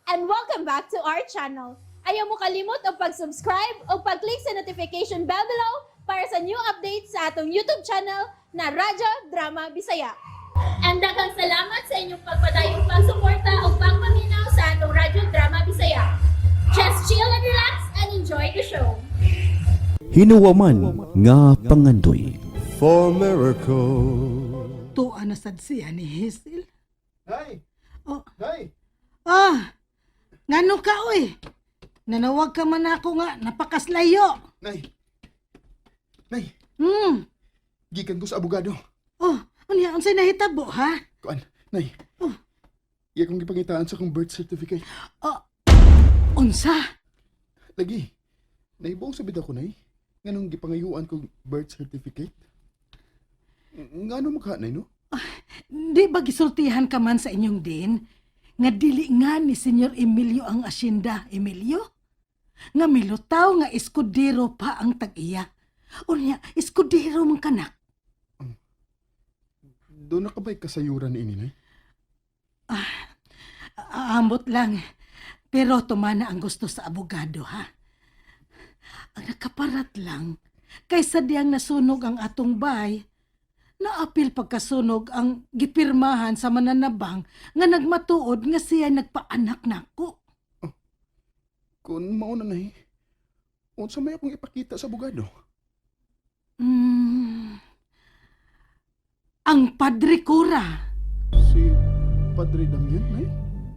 And welcome back to our channel. Ayaw mo kalimot og pag-subscribe o pag-click sa notification bell below para sa new updates sa atong YouTube channel na Radyo Drama Bisaya. And daghang salamat sa inyong pagpadayong pagsuporta o pagpaminaw sa atong Radyo Drama Bisaya. Just chill and relax and enjoy the show. Hinuwaman nga pangandoy. For miracles. Tuwa na sad siya ni Hazel. Nay! Oh. Nay! Ah! Ngano ka, oy? Nanawag ka man ako nga, napakaslayo. Nay! Nay! Gikan ko sa abogado. Oh, unya, unsay nahitabo, ha? Kuan, Nay. Oh. Iya kong gipangitaan sa akong birth certificate. Oh, unsa? Lagi. Naibuong sa bida ko, Nay. Nganong gipangayuan kong birth certificate? Ngano mukha, Nay, no? Di ba gisultihan ka man sa inyong din? Nga dili nga ni Senyor Emilio ang asyenda, Emilio? Nga milutaw nga eskudero pa ang tag-iya. Unya, eskudero man kanak. Doon na ka ba'y kasayuran ini, Nay? Aambot lang. Pero tumana ang gusto sa abogado, ha? Ang nakaparat lang, kaysa diyang nasunog ang atong bay, naapil pagkasunog ang gipirmahan sa mananabang nga nagmatuod nga siya nagpaanak nako. Kung mauna, Nay, unsa may akong ipakita sa abogado? Ang Padre Cura. Si Padre Damian, Nay?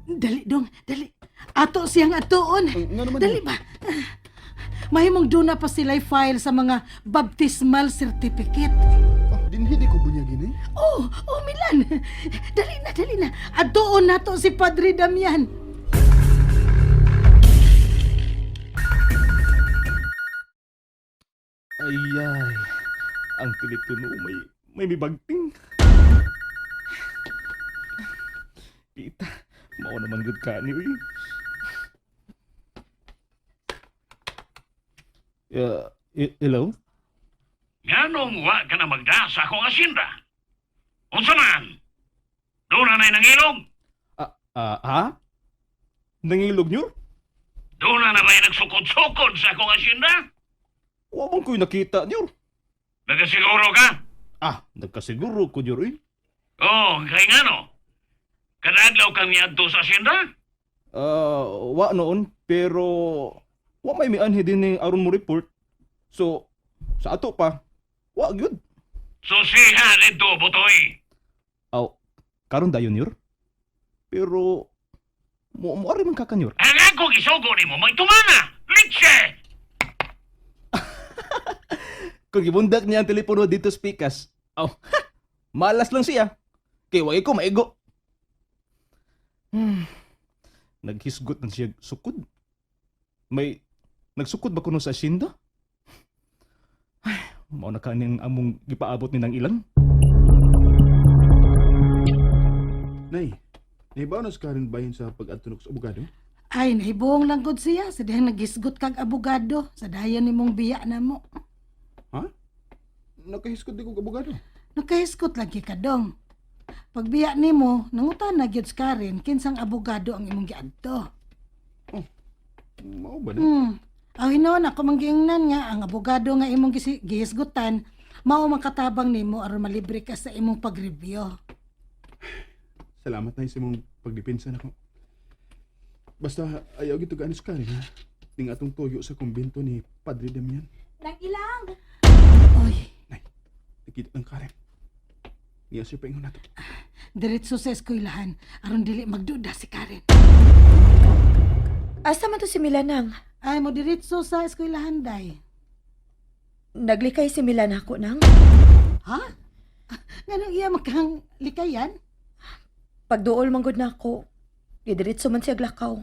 Dali dong, dali. Ato siyang atoon. Ang, nga naman, Dali Nay? ba? Mahimong duna pa sila'y file sa mga baptismal certificate. Ah, dinhi di ko bunyagi, Nay. Oh, Milan. Dali na, dali na. Atoon nato si Padre Damian. Ay, ay. Ang telepono may mibagting. Tita, mao naman gud ka ni uy. Hello? Nganong wa ka na magda sa akong asinda? Unsa man? Doon na na'y nangilog? Ah, ah, ha? Nangilog nyo? Doon na na ba'y nagsukod-sukod sa akong asinda? Wa man ko'y nakita nyo. Nagasiguro ka? Ah, nagkasiguro ko nyo, uy. Oo, kay ngano? Kada adlaw kang niadto sa asinda? Ah, wa noon, pero wa may mianhi din ni aron mo report. So, sa ato pa, wa gyud. Susiha dito, butoy. Aw, karon dayon yor. Pero mo mo ari man kakanyor. Ang ako gisugo nimo may tumana. Litse! Kung gibundak niya ang telepono dito sa pikas, aw, malas lang siya. Kay wa ko maigo. Naghisgot na siya sukod. May nagsukod ba kuno sa asyenda? Ay, mao na kaning among gipaabot ni nang ilang. Nay, naibaw na sa Karen bahin sa pag-adtunok sa abogado? Ay, nahibuong lang gud siya. Sa dihang nagisgot kag abogado. Sa dayon nimong biya na mo. Ha? Nakahiskot di kong abogado. Nakahisgot lagi ka dong. Pagbiya nimo, nangutan na gyud si Karen kinsang abogado ang imong giadto. Mao ba na? Aw hinuon ako manggiingnan nga ang abogado nga imong gihisgutan mao makatabang nimo aron malibre ka sa imong pag-review. Salamat na sa imong pagdepensa nako. Basta ayaw gitugaan sa Karen ha. Ning atong toyo sa kumbento ni Padre Damian. Nang ilang! Oy, Nay, nakita ng Karen. Niya siya paingon nato. Diretso sa eskwelahan aron dili magduda si Karen. Asa man to si Milanang? Ay mo diretso sa eskwelahan day. Naglikay si Milan ako nang. Ha? Nganong iya makang likayan? Pagduol man gud nako. Didiretso man siya glakaw.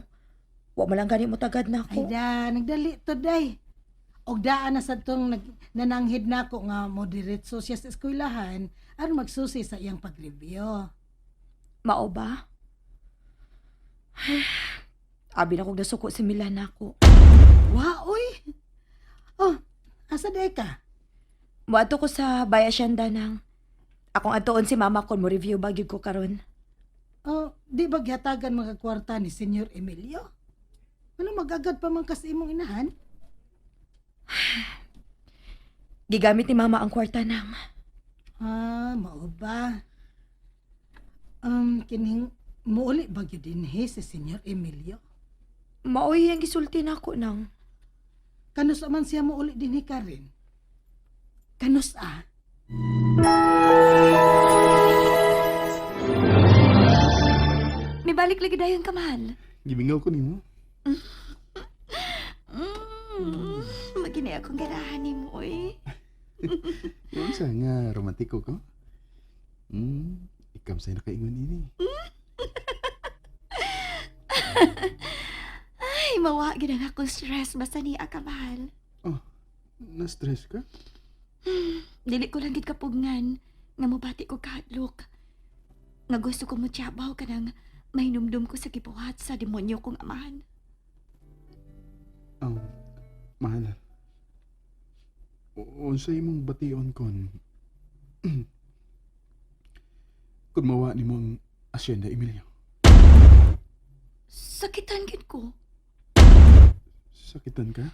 Wa man lang gani mo tagad Ay nako. da, nagdali to day. Og daan na sa tong nananghid nako nga mo diretso siya sa eskwelahan aron magsusi sa iyang pag-review. Mao ba? Abi na kog nasuko si Milan nako. Wa oy. Oh, asa day ka? Moadto ko sa Bayasyanda nang. Akong adtoon si mama kon mo review ba gyud ko karon. Oh, di ba gihatagan mga kwarta ni Senyor Emilio? Ano magagad pa man kas imong inahan? Gigamit ni mama ang kwarta nang. Ah, mao ba? Kining muuli ba gyud dinhi si Senyor Emilio? Maoy ang gisulti nako nang. Kanus man siya muuli dinhi karin? Kanus ah? Mibalik lagi dayon ka, mahal. Gimingaw ko nimo. Magini akong ganahan nimo oy. Yung sa nga romantiko ko. Ikam sa'yo nakaingon ini. Ay, mawa gid ang akong stress basta niya ka, mahal. Oh, na-stress ka? Dili ko lang gid kapugngan nga mobati ko kahadlok. Nga gusto ko mo tsabaw kanang mahinumdum ko sa gibuhat sa demonyo kong amahan. Mahal. Unsa imong bation kon? Kung mawa nimo ang asyenda, Emilio. Sakitan gid ko. Sakitan ka?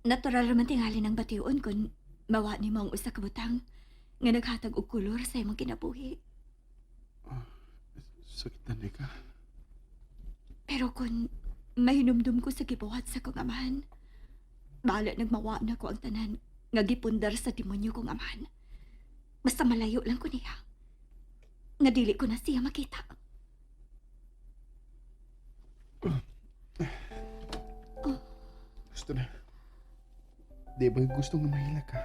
Natural raman tingali ng bation kun mawa nimo ang usa ka butang nga naghatag og kolor sa imong kinabuhi. Sakitan di ka? Pero kung mahinumdum ko sa gibuhat sa kong amahan, bahala nagmawa na ko ang tanan nga gipundar sa demonyo kong amahan. Basta malayo lang ko niya. Nga dili ko na siya makita. Gusto na. Di ba gusto nga mahila ka?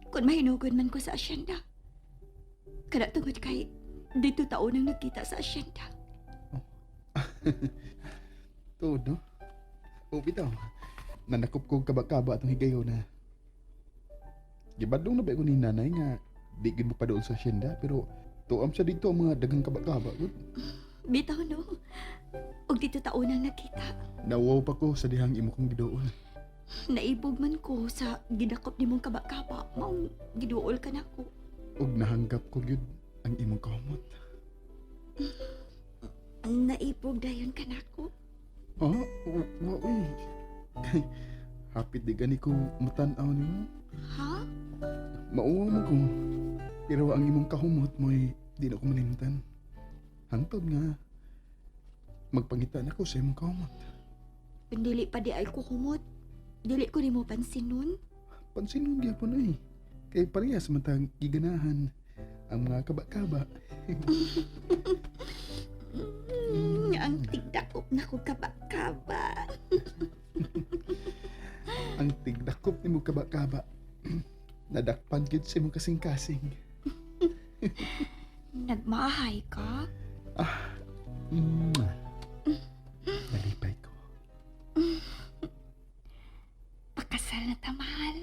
Kung mahinugod man ko sa asyenda. Kada tungod kay dito taon ang nagkita sa asyenda. Tuod, no? O, bitaw. Nanakop ko kaba-kaba atong higayon na. Gibadlong na ba ko ni nanay nga di gid mo pa doon sa asyenda pero tuam sa dito ang mga daghang kaba-kaba. Gud. Bitaw no. Og dito taon ang nagkita. Nawaw pa ko sa dihang imo kong gidool. Naibog man ko sa gidakop nimong kaba-kaba. Maong giduol ka nako. Ug nahanggap ko gyud ang imong kahumot. Naibog dayon ka nako. Oh, wa uy. Hapit di gani ko matan-aw nimo. Ha? Mauwaw mo ko. Pero ang imong kahumot mo'y di na ko malimtan. Hangtod nga magpangita na ko sa imong kahumot. Kung dili pa di ay kukumot, dili ko nimo pansin nun. Pansin mo gyapon oy. Kay parehas man tang giganahan ang mga kaba-kaba. Ang tigdakop na ko kaba-kaba. Ang tigdakop nimo kaba-kaba. Nadakpan gyud sa imong kasing-kasing. Nagmahay ka? Mwah. Nalipay ko. Pakasal na ta, mahal.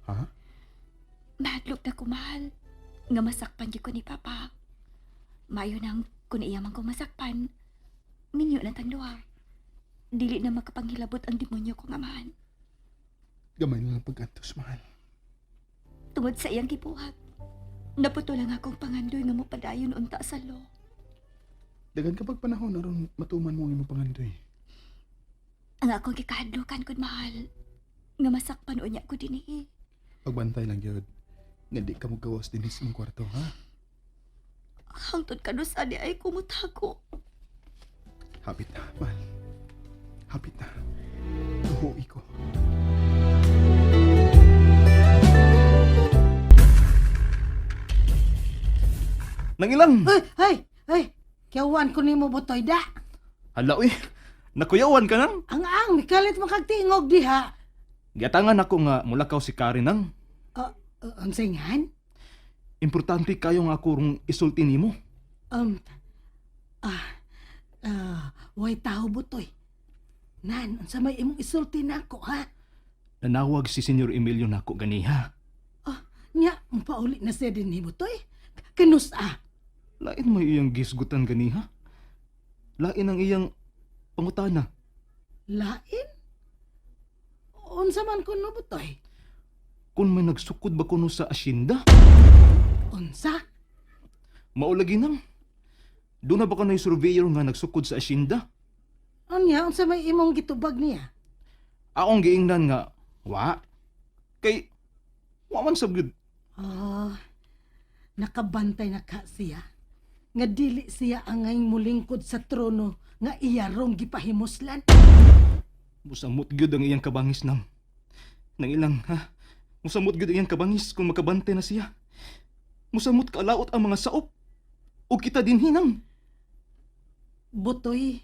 Ha? Mahadlok na ko, mahal. Nga masakpan gyud ko ni Papa. Mayo nang kung iya man ko masakpan, minyo na tang duha. Dili na makapanghilabot ang demonyo kong amahan. Gamay na lang pag-antos, mahal. Tungod sa iyang gibuhat, naputo lang akong pangandoy nga mopadayon unta sa law. Dagan kapag panahon aron matuman mo ang imong pangandoy. Ang akong gikahadlokan kun mahal, nga masakpan unya ko dinhi. Pagbantay lang gyud. Nga di ka mogawas dinhi sa imong kwarto, ha? Hangtod kanusa di ay kumutago. Hapit na, mahal. Hapit na. Tuhuwi ko. Nangilang! Ay, ay, ay! Kiyawan ko nimo butoy da. Hala uy, nakuyawan ka nang. Ang ang, mikalit mo kag tingog diha. Giatangan ako nga mulakaw si Karen nang. Uh, unsay ngan? Importante kayo nga ako rong isulti nimo. Um, ah, ah, way tao butoy. Nan, unsa may imong isulti nako ha? Nanawag si Senyor Emilio nako ganiha. Nya, pauli na siya din ni butoy. Kanus ah. Lain may iyang gisgutan ganiha. Lain ang iyang pangutana. Lain? Unsa man kuno butoy? Kung may nagsukod ba kuno sa asyenda, Unsa? maulagi nang. Doon na ba ka surveyor nga nagsukod sa asyenda? Unya, unsa may imong gitubag niya? Akong giingnan nga, wa. Kay, wa man sab gyud. Ah, nakabantay na ka siya. Nga dili siya angay mulingkod sa trono nga iyarong gipahimuslan. Musamot gyud ang iyang kabangis nang. Nang ilang, ha? Musamot gyud ang iyang kabangis kung makabantay na siya. Musamot kalaot ang mga saop. O kita din hinang. Butoy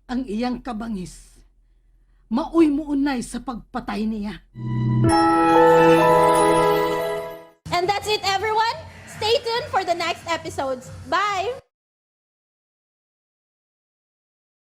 ang iyang kabangis. Maoy muunay sa pagpatay niya. And that's it, everyone. Stay tuned for the next episodes. Bye!